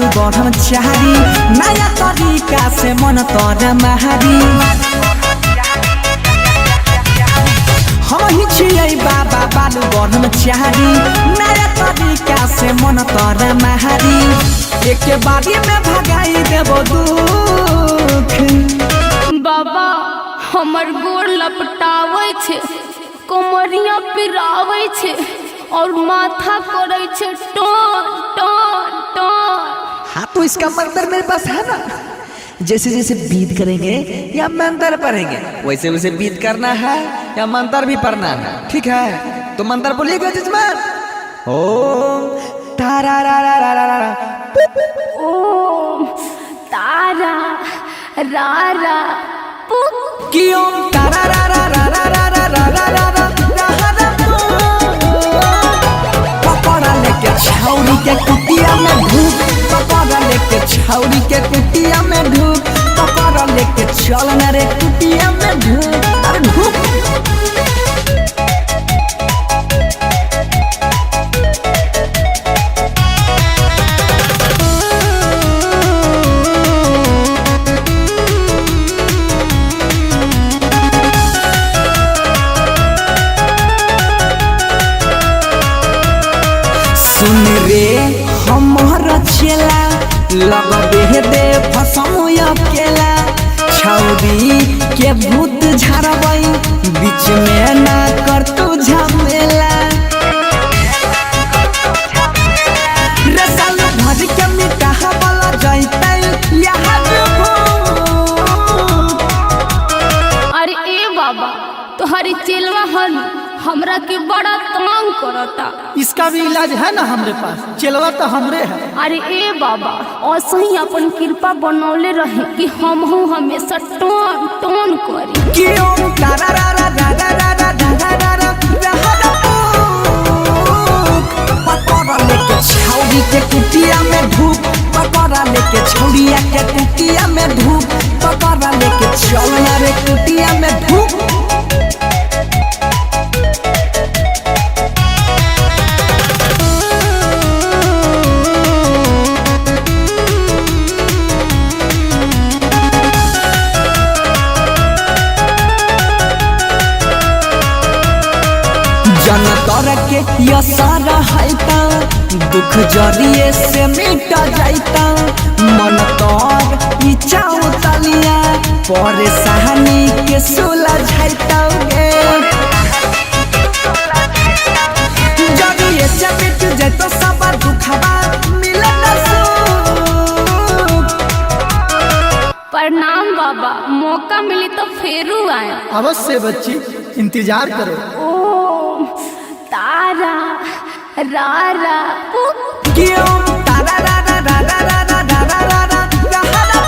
बालू ब्रह्मचारी, नया तरीका से मन तर मारी। हम ही छियै बाबा बालू ब्रह्मचारी, नया तरीका से मन तर मारी। एक बारी में भगाई देबो दुख। बाबा हमर गोर लपटावे छे, कोमरिया पिरावे छे और माथा करे छे टन टन टन। हाँ तो इसका मंत्र मेरे पास है ना, जैसे जैसे बीत करेंगे या मंत्र पढ़ेंगे वैसे वैसे बीत करना है या मंत्र भी पढ़ना है, ठीक है? तो मंत्र बोलिएगा जजमान। ओम तारा रा रा रा रा रा। ओम तारा रा रा पुक। कि ओम तारा रा रा रा रा रा रा रा रा रा रा रा रा। पकड़ा लेके छौरी के कुटिया में ढूक, पकड़ा लेके छौरी के कुटिया में ढूक, पकड़ा लेके चल न रे कुटिया में ढूक, अरे ढूक। सुन रे हमर चेला, लगबे दे फसमु अकेला, छौरी के भूत झाड़बै बीच में ना कर तू झमेला। रे सालू भर के मिटाह वाला जैतै यहाँ भूत। अरे ए बाबा तोहरी चेलवा हन हमरा के बड़ा तंग करता। इसका भी इलाज है ना हमरे पास, चेलवा तो हमरे है। अरे ए बाबा असही अपन कृपा बनौले रहे कि हमहू हमेशा टन टन करी। कि ओम तारा रा रा रा रा रा रा रा रा रा रा रा। पकड़ा लेके छौरी के कुटिया में ढूक, पकड़ा लेके छौरिया के कुटिया में ढूक, पकड़ा लेके चल ना रे कुटिया में ढूक। जनतर के यसारा हैता, दुख जरिए से मिट जाता, मन तर इचाओ तलिया परेशानी के सुलझ जाता गे। जरिए से मिट जाता सब दुखबा मिलत सुख। प्रणाम बाबा, मौका मिली तो फेरू आए। अवश्य बच्ची, इंतजार करो। ओम तारा रा रा पुक। कि ओम तारा रा रा रा रा रा रा रा रा रा रा रा रा।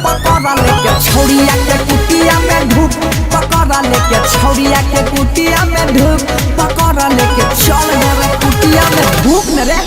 पकड़ा लेके छौरिया के कुटिया में ढूक, पकड़ा लेके छौरिया के कुटिया में ढूक, पकड़ा लेके चल रे कुटिया में ढूक न रे।